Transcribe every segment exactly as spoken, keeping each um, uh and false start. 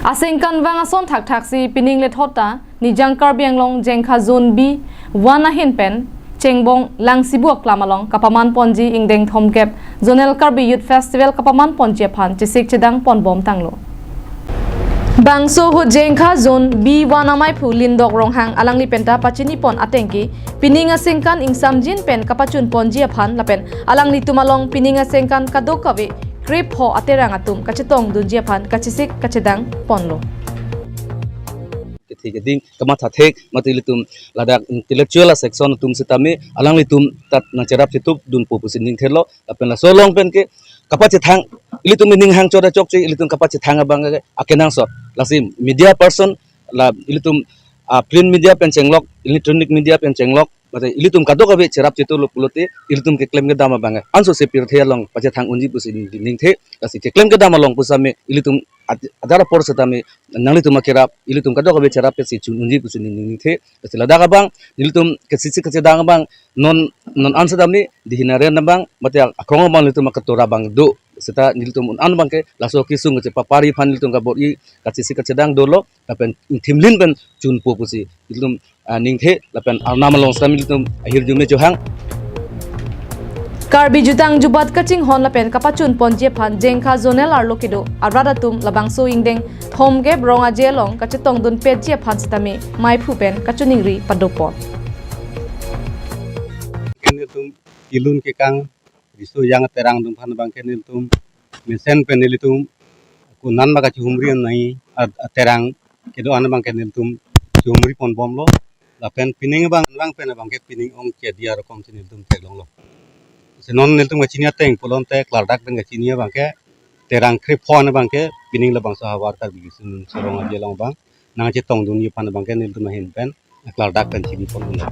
Asengkan vang ason thakthak si pining lethot ta Nijang Karbi Anglong Jengkha Zone B one ahin pen Chengbong Langsibu Aklam along kapaman ponji ingdeng thomkep Zonal Karbi Youth Festival kapaman ponji aphan chesik chedang ponbom tanglo. Bangso ahut Jengkha Zone B one amaiphu Lindok Ronghang alangli penta pachini pon ateng ke pining asengkan ingsamjin pen kapachun ponji aphan lapen alanglitum along pining asengkan kadokave krepho aterang atum kachetong dunji aphan kachesik kachedang ponlo. Kethe keding kamatha thek mate ilitum ladak intellectual section atum setame alanglitum ta nangcherap chetup dunpo pusi ningthelo. Lapen laso along pen ke kapachethang, ilitum ining hang chot achokche ilitum kapachethang abang ke akenangsot. Lasi media person, la ilitum, ah, print media pen chenglok, electronic media pen chenglok, mate ilitum kadokave cherap chetup lo pulote ilitum keklem kedam abang ke anso se pirthe along pachethang unji pusi ningthe. Lasi keklem kedam along pusitame ilitum ad-, adar apor setame nanglitum akerap ilitum kadokave cherap pensi chun unji pusi ningthe. Lasi ladak abang ilitum kachesik kachedang abang non, non an setame dihinaren abang mate akrong abang ilitum akatora abang do. Seta nelitum un an abang ke laso kesung kachepapari aphan nelitum kabor-i kachesik kachedang dolo lapen thimlin pen chunpo pusi nelitum, ah, ningthe lapen Arnam along setame nelitum ahirjume chohang. Karbi jutang jubat kachinghon lapen kapachun ponji aphan Jengkha Zonal arlo kedo arat atum labangso ingdeng thomkep rong aje along kachetong dunpetji aphan setame maiphu pen kachiningri padopon. Nelitum kelun kekang riso yang aterang atum aphan abang ke nelitum mesen pen nelitum kunan baka chihumri an nai at-, aterang kedo an abang ke nelitum chihumri ponbomlo. Lapen pining abang abang pen abang ke pining ong chedia rokom si nelitum theklonglo. Senon nelitum kachini ateng pulote klardak pen kachini abang ke terang krepho an abang ke pining labangso havar Karbi Riso Nimso Rong Aje along abang nangchetong dunji aphan abang ke nelitum ahin pen klardak pen chini ponlo.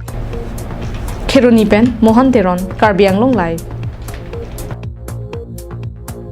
Kheroni pen Mohan Teron, Karbi Anglong Live.